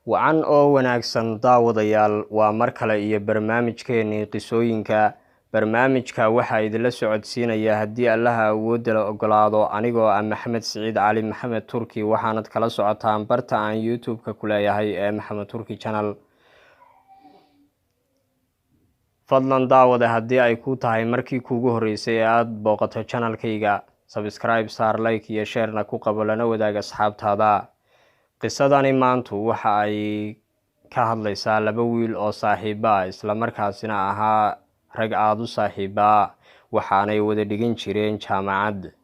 Wacan oo wanaagsan daawadayaal, waa mar kale iyo barnaamijkeenii qisooyinka. Barnaamijka waxaa idinla socodsiinaya, haddii Allaha awoodda la ogolaado, anigoo ah Maxamed Siciid Cali Maxamed Turki, waxaanad kala socotaan barta aan YouTube-ka ku leeyahay ee Maxamed Turki Channel. Fadlan daawade, haddii ay ku tahay markii kuugu horreysay ee aada booqato channelkayga, subscribe saar, like iyo sharena ku qabo, lana wadaag asxaabtaada. Qisadani maantu waxa ay ka hadlaysaa laba wiil oo saaxiiba, islamarkaasina ahaa rag aada u saaxiibaa, waxaanay wada dhigan jireen jaamacad.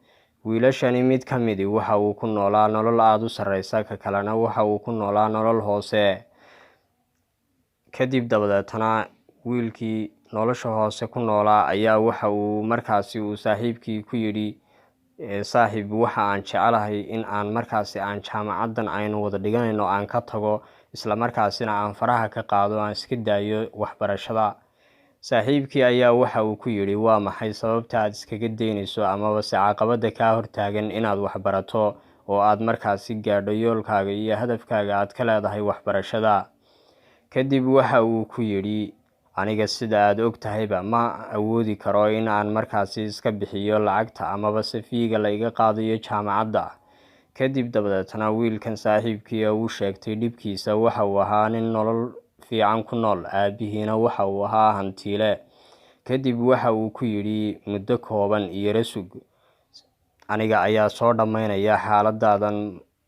Wiilashani mid ka midi waxa uu ku noolaa nolol aada u sarreysa, ka kalena waxa uu ku noolaa nolol hoose. Kadib dabadeetana wiilkii nolosha hoose ku noolaa ayaa waxa uu markaasi uu saaxiibkii ku yidhi: "Saaxiib, waxa aan jecelahay in aan markaasi aan jaamacaddan aynu wada dhiganayno aan ka tago, islamarkaasina aan faraha ka qaado, aan iska daayo waxbarashada." Saaxiibkii ayaa waxa uu ku yidhi: "Waa maxay sababta aad iskaga daynayso, amaba se caqabada kaa hortaagan inaad waxbarato oo aad markaasi gaadho yoolkaaga iyo hadafkaaga aad ka leedahay waxbarashada?" Kadib waxa uu ku yidhi: "Aniga, sida aad og tahayba, ma awoodi karo in aan markaasi iska bixiyo lacagta amaba se fee-ga la iga qaadayo jaamacadda." Kadib dabadeetna wiilkan saaxiibkii uu sheegtay dhibkiisa waxa uu ahaa nin nolol fiican ku nool, aabihiina waxa uu ahaa hantiile. Kadib waxa uu ku yidhi: "Muddo kooban iyara sug, aniga ayaa soo dhammaynaya xaaladaadan,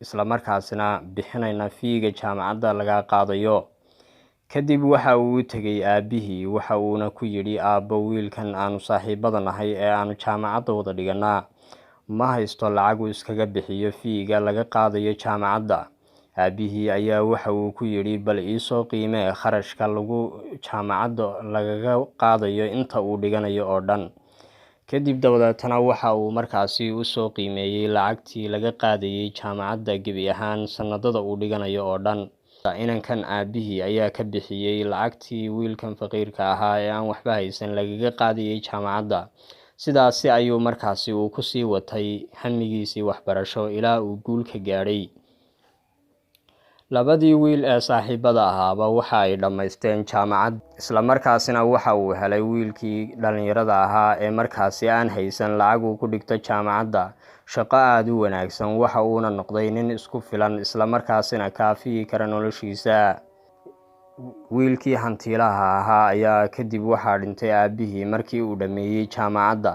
islamarkaasina bixinayna fee-ga jaamacadda laga qaadayo." Kadib waxa uu u tegay aabihii, waxa uuna ku yidhi: "Aabbo, wiilkan aanu saaxiibada nahay ee aanu jaamacadda wada dhiganaa ma haysto lacag uu iskaga bixiyo fee-ga laga qaadayo jaamacadda." Aabihii ayaa waxa uu ku yidhi: "Bal iisoo qiimee kharashka lagu jaamacadda lagaga qaadayo inta uu dhiganayo oo dhan." Kadib dabadeetana waxa uu markaasi usoo qiimeeyey lacagtii laga qaadayay jaamacadda gebi ahaan sanadada uu dhiganayo oo dhan. Inankan aabihii ayaa ka bixiyey lacagtii wiilkan faqiirka ahaa ee aan waxba haysan lagaga qaadayay jaamacadda. Sidaasi ayuu markaasi uu kusii watay hamigiisii waxbarasho ilaa uu guul ka gaadhay. Labadii wiil ee saaxiibada ahaaba waxa ay dhammaysteen jaamacad, islamarkaasina waxa uu helay wiilkii dhallinyarada ahaa ee markaasi aan haysan lacag uu ku dhigto jaamacadda shaqo aada u wanaagsan, waxa uuna noqday nin isku filan, islamarkaasina kaafiyi kara noloshiisa. Wiilkii hantiilaha ahaa ayaa kadib waxaa dhintay aabihii markii uu dhammeeyey jaamacadda,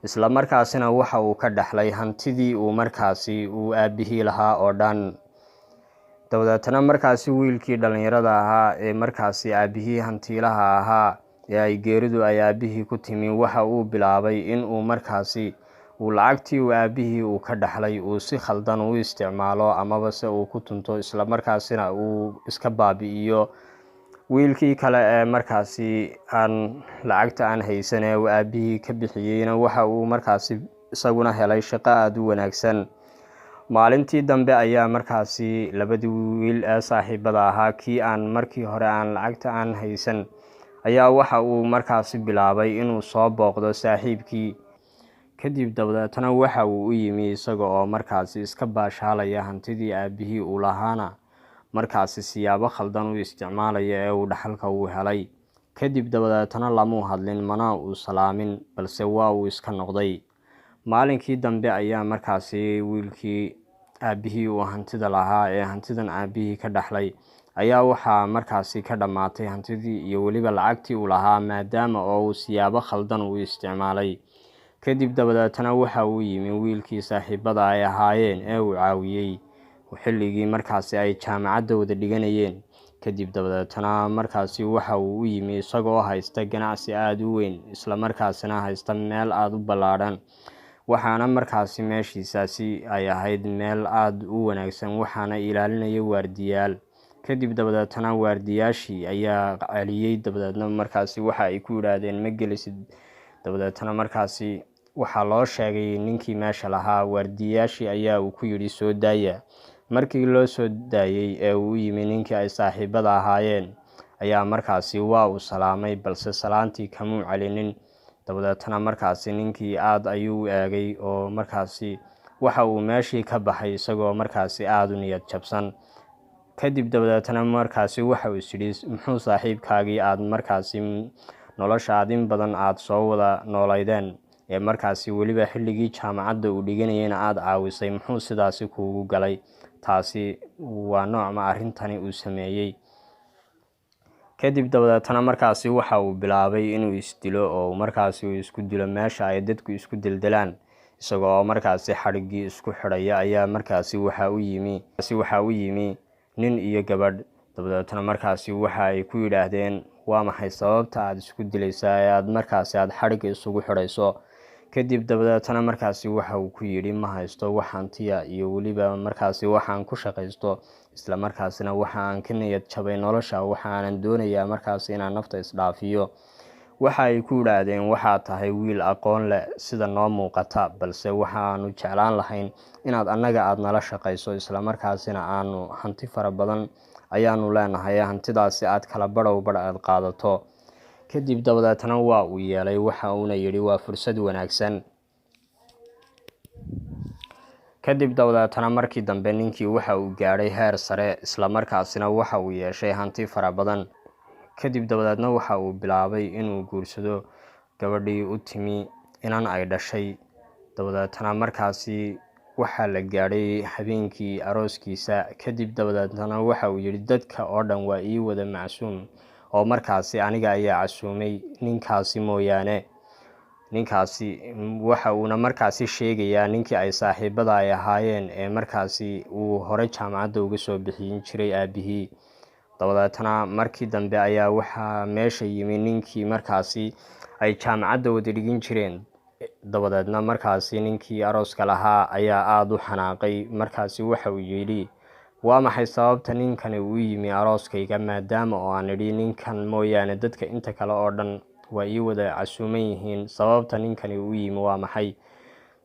islamarkaasina waxa uu ka dhexlay hantidii uu markaasi uu aabihii lahaa oo dhan. Dabadeetana markaasi wiilkii dhallinyarada ahaa ee markaasi aabihii hantiilaha ahaa ee ay geeridu ay aabihii ku timi waxa uu bilaabay in uu markaasi uu lacagtii uu aabihii uu ka dhexlay uu si khaldan u isticmaalo, amaba se uu ku tunto, islamarkaasina uu iska baabi'iyo. Wiilkii kale ee markaasi aan lacagta aan haysan ee uu aabihii ka bixiyeyna waxa uu markaasi isaguna helay shaqo aada u wanaagsan. Maalintii dambe ayaa markaasi labadii wiil ee saaxiibada ahaa, kii aan markii hore aan lacagta aan haysan ayaa waxa uu markaasi bilaabay inuu soo booqdo saaxiibkii. Kadib dabadeetna waxa uu u yimi isaga oo markaasi iska baashaalaya, hantidii aabihii uu lahaana markaasi siyaabo khaldan u isticmaalaya ee uu dhaxalka uu helay. Kadib dabadeetna lamuu hadlin, mana uu salaamin, balse waa uu iska noqday. Maalinkii dambe ayaa markaasi wiilkii aabihii uu hantida lahaa ee hantidan aabihii ka dhexlay ayaa waxaa markaasi ka dhammaatay hantidii iyo weliba lacagtii uu lahaa, maadaama oo uu siyaabo khaldan uu isticmaalay. Kadib dabadeetna waxa uu yimi wiilkii saaxiibada ay ahaayeen ee uu caawiyey xilligii markaasi ay jaamacadda wada dhiganayeen. Kadib dabadeetna markaasi waxa uu u yimi isagoo haysta ganacsi aada u weyn, islamarkaasina haysta meel aada u ballaadhan, waxaana markaasi meeshiisaasi ay ahayd meel aada u wanaagsan, waxaana ilaalinaya waardiyaal. Kadib dabadeetna waardiyaashii ayaa celiyey, dabadeedna markaasi waxa ay ku yidhaahdeen: "Ma gelisid." Dabadeetna markaasi waxaa loo sheegay ninkii meesha lahaa. Waardiyayaashii ayaa uu ku yidhi: "Soo daaya." Markii loo soo daayey ee uu u yimi ninkii ay saaxiibada ahaayeen ayaa markaasi waa uu salaamay, balse salaantii kamuu celinin. Dabadeetna markaasi ninkii aada ayuu u eegay oo markaasi waxa uu meeshii ka baxay isagoo markaasi aada u niyad jabsan. Kadib dabadeetana markaasi waxa uu isyidhi, muxuu saaxiibkaagii aad markaasi nolosha aad in badan aada soo wada noolaydeen, ee markaasi weliba xilligii jaamacadda uu dhiganayayna aada caawisay, muxuu sidaasi kuugu galay? Taasi waa noocma arrintani uu sameeyey? Kadib dabadeetana markaasi waxa uu bilaabay inuu isdilo, oo markaasi uu isku dilo meesha ay dadku isku deldelaan. Isagoo markaasi xadhiggii isku xidhaya ayaa markaasi waxa u yimi nin iyo gabadh. Dabadeetana markaasi waxa ay ku yidhaahdeen, waa maxay sababta aada isku dilaysaa ee aad markaasi aada xadhigga isugu xidhayso? Kadib dabadeetana markaasi waxa uu ku yidhi, ma haysto wax hantiya iyo weliba markaasi waxaan ku shaqaysto, isla markaasina waxa aan ka niyad jabay nolosha, waxaanan doonayaa markaasi inaan nafta isdhaafiyo. Waxa ay ku yidhaahdeen, waxaad tahay wiil aqoon leh sida noo muuqata, balse waxaanu jeclaan lahayn inaad annaga aada nala shaqayso, isla markaasina aanu hanti fara badan ayaanu leenahay, hantidaasi aad kala badhow badh aada qaadato. Kadib dabadeetana waa uu yeelay, waxa uuna yidhi, waa fursad wanaagsan. Kadib dabadeetana markii dambe ninkii waxa uu gaadhay heer sare, isla markaasina waxa uu yeeshay hanti fara badan. Kadib dabadeedna waxa uu bilaabay inuu guursado gabadhii u timi inan ay dhashay. Dabadeetana markaasi waxaa la gaadhay habeenkii arooskiisa. Kadib dabadeetana waxa uu yidhi, dadka oo dhan waa ii wada macsuum, oo markaasi aniga ayaa casuumay, ninkaasi mooyaane. Ninkaasi waxa uuna markaasi sheegayaa ninkii ay saaxiibada ay ahaayeen ee markaasi uu hore jaamacadda uga soo bixin jiray aabihii. Dabadeetana markii dambe ayaa waxaa meesha yimi ninkii markaasi ay jaamacadda wada dhigin jireen. Dabadeedna markaasi ninkii arooska lahaa ayaa aada u xanaaqay. Markaasi waxa uu yidhi, waa maxay sababta ninkani uu yimi arooskayga, maadaama oo aan idhi ninkan mooyaane dadka inta kale oo dhan waa ii wada casuuman yihiin? Sababta ninkani uu yimi waa maxay?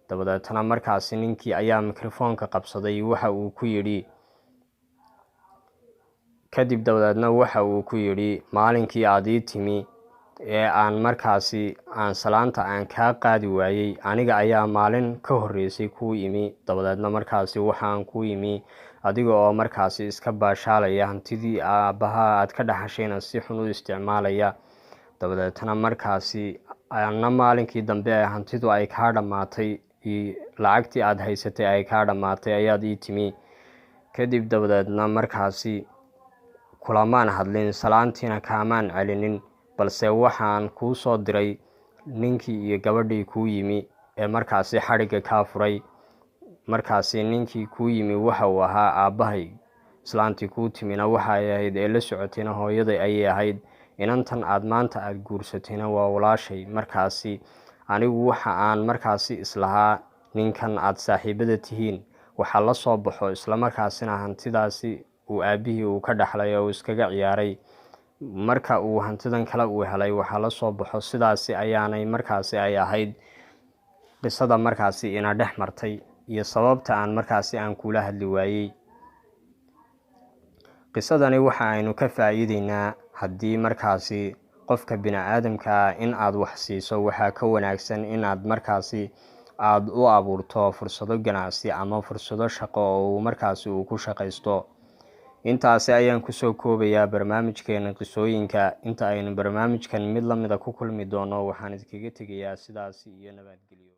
Dabadeetana markaasi ninkii ayaa mikrofoonka qabsaday. Waxa uu ku yidhi, kadib dabadeedna waxa uu ku yidhi, maalinkii aada ii timi ee aan markaasi aan salaanta aan kaa qaadi waayey, aniga ayaa maalin ka horreysay kuu imi. Dabadeedna markaasi waxaan kuu imi adiga oo markaasi iska baashaalaya, hantidii aabbaha aad ka dhaxashayna si xun u isticmaalaya. Dabadeetana markaasi ana maalinkii dambe ee hantidu ay kaa dhammaatay, lacagtii aada haysatay ay kaa dhammaatay, ayaad ii timi. Kadib dabadeedna markaasi kulamaan hadlin, salaantiina kaamaan celinin, balse waxaan kuu soo diray ninkii iyo gabadhii kuu yimi ee markaasi xadhigga kaa furay. Markaasi ninkii kuu yimi waxa uu ahaa aabbahay, islaantii kuu timina waxay ahayd ee la socotayna hooyaday ayay ahayd, inantan aada maanta aada guursatayna waa walaashay. Markaasi anigu waxa aan markaasi islahaa ninkan aada saaxiibada tihiin waxaa la soo baxo, islamarkaasina hantidaasi uu aabbihii uu ka dhaxlay oo uu iskaga ciyaaray, marka uu hantidan kale uu helay waxaa la soo baxo. Sidaasi ayaanay markaasi ay ahayd qisada markaasi ina dhex martay iyo sababta aan markaasi aan kula hadli waayey. Qisadani waxa aynu ka faa'iideynaa, haddii markaasi qofka bini-aadamka ah in aad wax siiso, waxaa ka wanaagsan inaad markaasi aada u abuurto fursado ganacsi ama fursado shaqo oo uu markaasi uu ku shaqaysto. Intaasi ayaan kusoo koobayaa barnaamijkeena qisooyinka. Inta aynu barnaamijkan mid lamida ku kulmi doono, waxaan idinkaga tegayaa sidaasi iyo nabadgelyo.